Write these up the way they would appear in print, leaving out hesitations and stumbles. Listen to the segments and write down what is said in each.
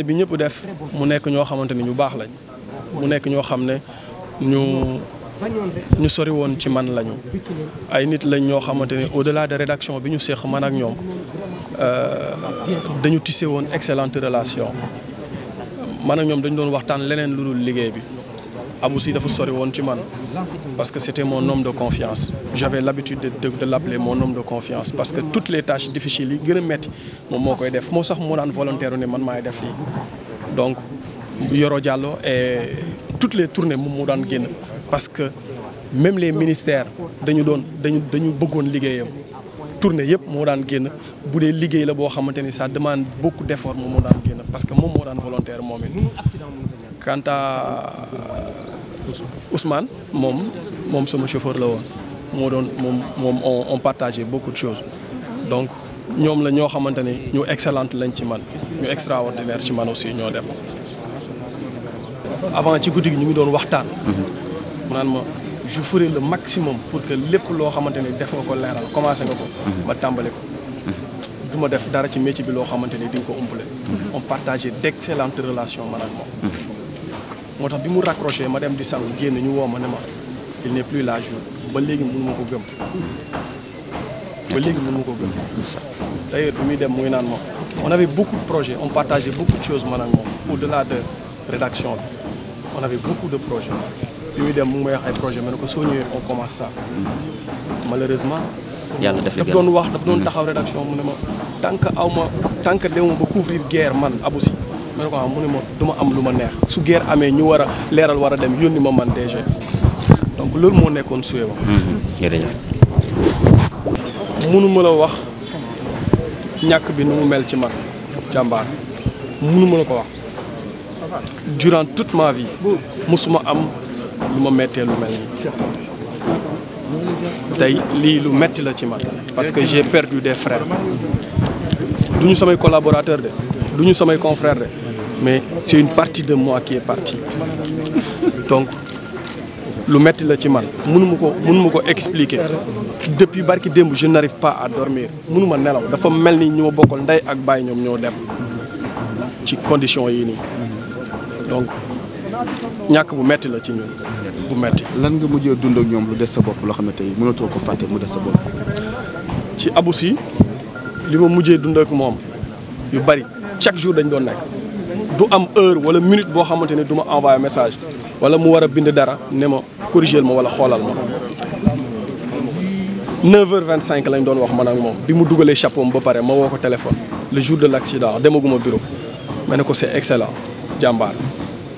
bi ñëpp def mu nekk ñoo xamante ni ñu baax lañ mu nekk ñoo xam ne ñu sori woon ci man lañu ay nit lañ ñoo xamante ni au-delà de rédaction bi ñu séq man ak ñoom dañu tissé woon excellente relation man ak ñoom dañu doon waxtaan leneen lu dul liggéey bi. Abou Sy dafa sori woon ci man parce que c'était mon homme de confiance j'avais l'habitude de l'appeler mon homme de confiance parce que toutes les tâches difficiles yi gën a metti moom moo koy def moo sax moo daan volontaire ne man maay def lii donc Yoro Diallo et toutes les tournées moom moo daan génn parce que même les ministères dañu bëggoon liggéeyam tournée yëpp moo daan génn bu dee liggéey la boo xamante ni ça demande beaucoup d'efforts moom moo daan génn parce que moom moo daan volontaire moom it. Quant à Ousmane moom sama chauffeur la woon on partageait beaucoup de choses donc ñoom la ñoo xamante ni ñu excellente lañ ci man ñu extraordinaire ci man aussi ñoo dem. avant ci guddi gi ñu ngi doon waxtaan. mu naan ma je ferai le maximum pour que lépp loo xamante ni def nga ko leeral commencé nga ko. ma tàmbale ko. du ma def dara ci métier bi loo xamante ni di nga ko umpale. on partageait d'excellentes relations man ak moom. moo tax bi mu raccroché ma dem di sangu génn ñu woo ma ne ma il n'est plus là jour ba léegi mënu ma ko gëm. D'ailleurs bi muy dem muy naan ma on avait beaucoup de projets on partageait beaucoup de choses man ak moom au-delà de rédaction bi on avait beaucoup de projets bi muy dem mu ngi may wax ay projets ma ne ko soo ñëwee on commence ça. Malheureusement. yàlla daf doon wax daf doon taxaw rédaction mu ne ma tant que demuma ba couvrir guerre man Abou Sy ma ne ko mu ne ma du ma am lu ma neex su guerre amee ñu war a leeral war a dem yónni ma man DG donc loolu moo nekkoon suwe wa mënuma la wax ñàkk bi nu mu mel ci man jàmbaar mënuma la ko wax durant toute ma vie musuma am lu ma mettee lu mel nii tey lii lu metti la ci man parce que j'ai perdu des frères duñu samay collaborateurs de duñu samay confrères de mais c'est une partie de moi qui est partie donc lu metti la ci man mënuma ko expliquer depuis barki démb je n'arrive pas à dormir mënuma nelaw dafa mel ni ñu ma bokkal ndey ak baay ñoom ñoo dem ci conditions yi nii donc ñàkk bu metti la ci ñun bu metti. lan nga mujjee dund ak ñoom lu des sa bopp loo xam ne tey mënatoo ko fàtte mu des sa bopp. ci Abou Sy li ma mujjee dund ak moom yu bari chaque jour dañ doon nekk du am heure wala minute boo xamante ne du ma envoyer message wala mu war a bind dara ne ma corriger ma wala xoolal ma. 9h25 lañ doon wax man ak moom bi mu dugalee chapeau ba pare ma woo ko téléphone le jour de l'accident demaguma bureau ma ne ko c'est excellent jàmbaar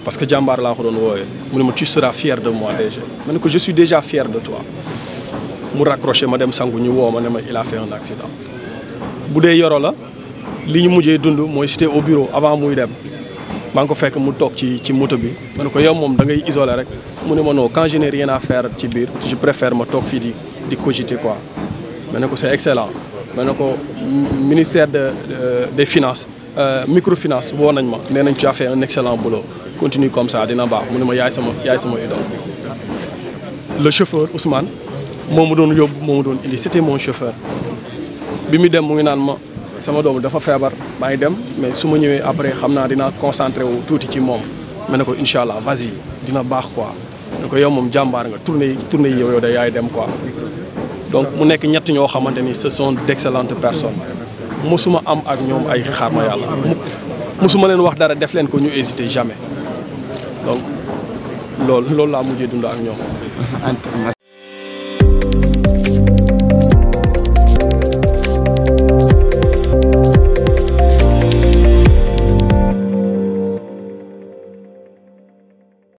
parce que jàmbaar laa ko doon wooyee mu ne ma tu seras fier de moi déjà ma ne ko je suis déjà fier de toi mu raccroché ma dem sangu ñu woo ma ne ma il a fait un accident. bu dee Yoro la li ñu mujjee dund mooy j'étais au bureau avant muy dem maa ngi ko fekk mu toog ci moto bi ma ne ko yow moom da ngay isolé rek mu ne ma non quand je n'ai rien à faire ci biir je préfère ma toog fii di cogiter quoi. ma ne ko c'est excellent ma ne ko ministère des finances microfinance woo nañ ma nee nañ tu as fait un excellent boulot continue comme ça dina baax mu ne ma yaay sama idole. Le chauffeur Ousmane moo ma doon yóbbu moo ma doon indi c'était mon chauffeur bi mu dem mu ngi naan ma sama doom dafa feebar maa ngi dem mais su ma ñëwee après xam naa dinaa concentré wu tuuti ci moom ma ne ko incha allah vas-y dina baax quoi ne ko yow moom jàmbaar nga tournée yi yow da yaay dem quoi. donc mu nekk ñett ñoo xamante ni ce sont d'excellentes personnes mosuma am ak ñoom ay xaar ma yàlla mosuma leen wax dara def leen ko ñu hésiter jamais donc loolu laa mujjee dund ak ñoom.